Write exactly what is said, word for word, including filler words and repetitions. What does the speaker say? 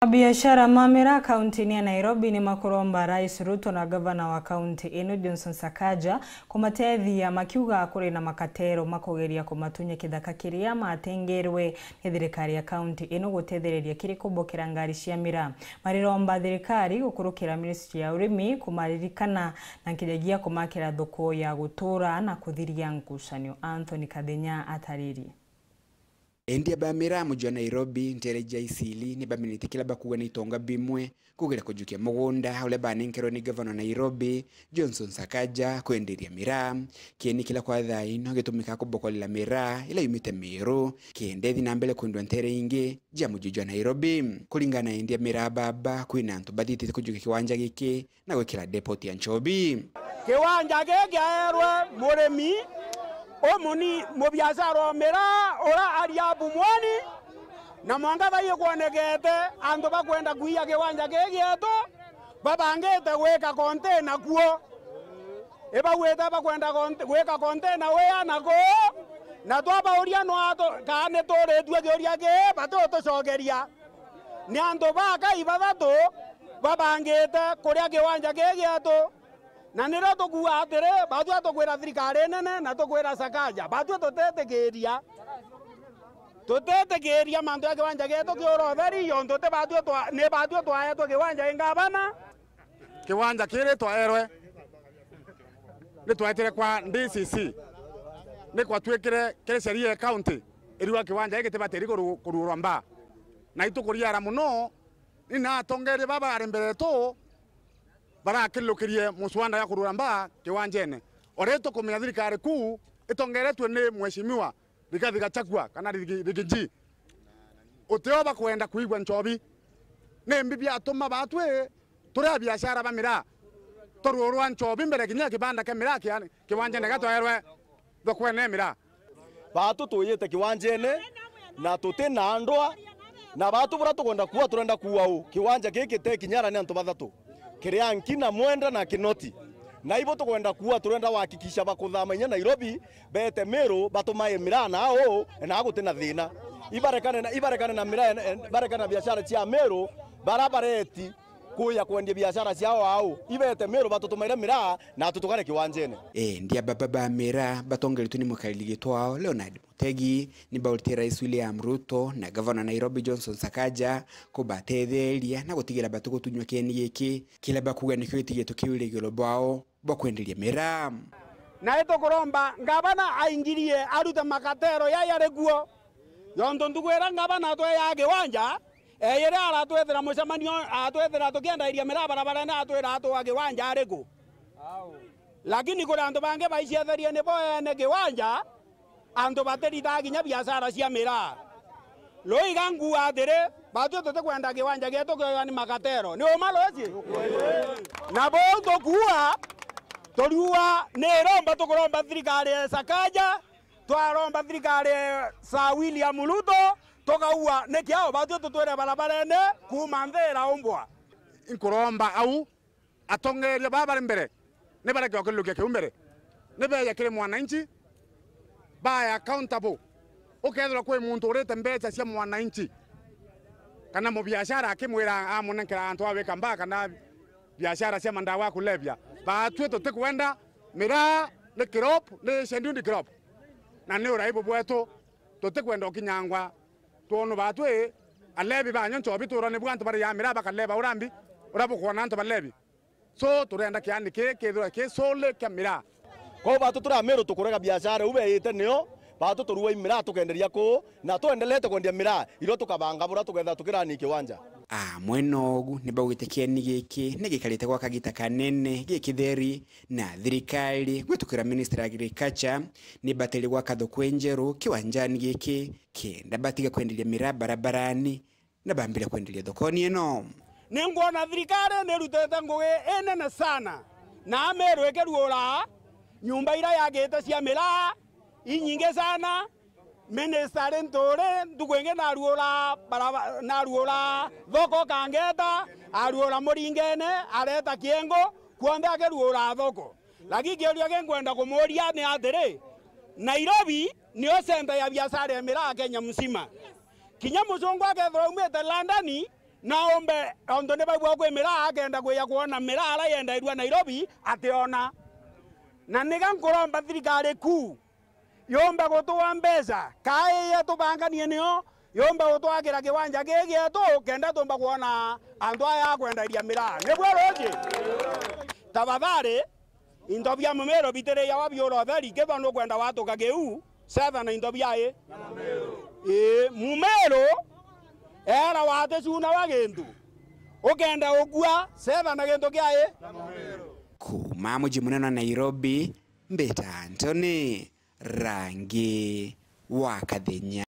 Abiashara ma miraa kaunti-ini ya Nairobi ni makuromba Rais Ruto na gavana wa kaunti ino Johnson Sakaja kumatethia, makiuga kuri na makatero makugeria kumatunya kithaka kiria matengerwe ni thirikari ya kaunti ino gutethereria kiri kubokera ngari cia miraa. Mariromba thirikari gukurukira ministry ya urimi kumaririkana na nkinya gia kumakira thuku ya gutura na kuthiria ngucanio. Anthony Kathenya ataririe. Endia ba miraa muji wa Nairobi, ntere ja Eastleigh, ni bamenete kila bakuuga ni itonga bimwe kugeria kujukia mugunda uria banenkerwe ni gavana wa Nairobi, Johnson Sakaja, kwenderia miraa. Kieni kila kwa thaa ino gitumikaga kubokorera miraa ila yumite Meru, kenda ithi na mbere kwendwa ntere ingi ja muji jwa Nairobi. Kuringana na endia miraa baba, kwina antu bathitite kujukia kiwanja giki na gwikira depot ya nchobi. Kiwanja giki kiaerwe murimi umuni, mubiashara o miraa ura ari Abumwani, na mwanka thaa ii kwonekete antu bakwenda kwiya kiwanja giki gietu, babangite gwika container kuo. Ibauite bakwenda kont-, gwika container wia na kuu, na twabauria no atu-, kaa ni turitue kiuria kii, bati utucokeria. Ni antu bakai bathatu babangite kuria kiwanja kii gietu, na nirio tukuuga atiri, batwi tukwira thirikari nene na tukwira Sakaja, batwi tutitikiria, tutitikiria mantu ja kiwanja gietu kiura utheri, yontu ti batwi twa-, ni batwi twaetwe kiwanja i ngavana. Kiwanja kiri twaerwe ni twaetire kwa D C C, ni kwatwikire kiri sheria ya county iriuga kiwanja giki gitibatiri kuru-, kuruurwa mbaa. Na itukuriara mono, ni na atongeria baba bari mbere yetu barakilukirie muswanda ya kuruura mbaa kiwanjene. O riu tukumenya thirikari kuu itongeretue ni Mheshimiwa Rigathi Gachagua kana Rigi-, Rigiji. Utio bakwenda kuigua nchobi. Ni mbi biatuma batwi turi abiashara ba miraa turuurwa nchobi mbere kinya kibanda kia miraa kia kiwanjene gatwaerwe thokone ya miraa. Batu twiyite kiwanjene na tuti na ndwaa, na batu bura tukwenda kuua, turenda kuua u? Kiwanja giki te kinyara ni antu bathatu, kiria Nkina, Mwenda na Kinoti. Na ibo tukwenda kuua, turenda wahakikisha bakuthama inya Nairobi, beete Meru, batumae miraa na au, na guti na thina. Ibarekane na, ibarekane na miraa, barekane na biashara cia Meru, bara bareti kuya kwendia biashara ciao au, ibeete Meru batutumaire miraa na tutukare kiwanjene. Endia baba ba miraa batongeretue ni mukariri gitwao Leonard Mutegi ni baurite Rais William Ruto na gavana Nairobi Johnson Sakaja kubatetheria na gutigira bati gutunywa kieni giki, kiria bakuuga nikio giti gietu kiu irigiro bwao bwa kwenderia miraa. Na itukuromba ngavana aingirie arute makatero ya yari kuo, yontu ntuku iria ngavana atweyaa kiwanja, eyire aratwethira mucemanio, atwethira tukiendairia miraa barabarene, atwira atuga kiwanja ari ku. Lakini kuri antu bangi baicietheririe ni bo ene kiwanja, antu batiritaga kinya biashara cia miraa. Riu iga nguuga atiri, batwi tutikwenda kiwanja gietu kioywa ni makatero. Ni uma ruci? Na buu tukuuga, turiuga ni iromba, tukuromba thirikari ya Sakaja, twaromba thirikari ya Sir William Ruto, tukauga ni kiao batwi tutwire barabarene kuuma nthi iraumbwa. Inkuromba au atongeria baa bari mbere ni bareke gukirukia kiu mbere, ni beeje kiri mwananchi, bae accountable. Ukethirwa kwi muntu urite mbeca cia mwananchi, kana mubiashara akimwira amunenkera antu a wika mbaa kana biashara cia mandawa ya kulevya, batwi tutikwenda. Miraa ni crop, ni scheduled crop, na ni uraibu bwetu, tutikwenda ukinyangwa. Twonu batwi alevi banyo nchobi twirwa ni bwa antu baria miraa bakaleva urambi uria bukwona antu balevi. So, turenda kiani kii kithirwe ki solely kia miraa. Kwou batu turi Amiru tukurega biashara iu beite nio, batu turua i miraa tukenderia kuu, na twendelete kwendia miraa, irio tukabanga bura tukethira tukirani kiwanja. Amwe nogu ni baugite kieni giki ni gikarite gwa kagita kanene gikitheri, na thirikari gwitukira Ministry ya Agriculture ni batiri gwaka thoko injeru kiwanjani giki, kenda batiga kwenderia miraa barabarani na bambire kwenderia thokoni ino. Ni ngwona thirikari ni irutite ngugi inene sana, na Amiru ikiruura nyumba iria yagite cia miraa inyingi sana. Minister Linturi ntuku ingi naruura baraba-, naruura thoko Kangeta, aruura Muringene, areta Kiengo, kuonthe akiruura thoko. Lakini kiuria kinkwenda kumuuria ni atiri, Nairobi niyo center ya biashara ya miraa Kenya mzima. Kinya mucungwa akethirwa aumite London, Na ombe, ontu ni baigua kwi miraa, akenda kwija kwona miraa ara yendairua Nairobi, ationa. Na niga nkuromba thirikari kuu, yombe gutua mbeca, kaa ii yetu banganie nio, yombe gutwakira kiwanja gii gietu, kenda tumba kwona antu aya akwendaria miraa. Niguo ruuji? Tafadhali, into bia Mumiru bitirijawa biura utheri, kethirwa nukwenda watuka kiu, cethana into bia i. Ii, Mumiru, era waticuna wa gintu. Ukenda ukua, cethana gintu kia i. Kuuma muji munene wa Nairobi, mbita Anthony Rangi wa Kathenya.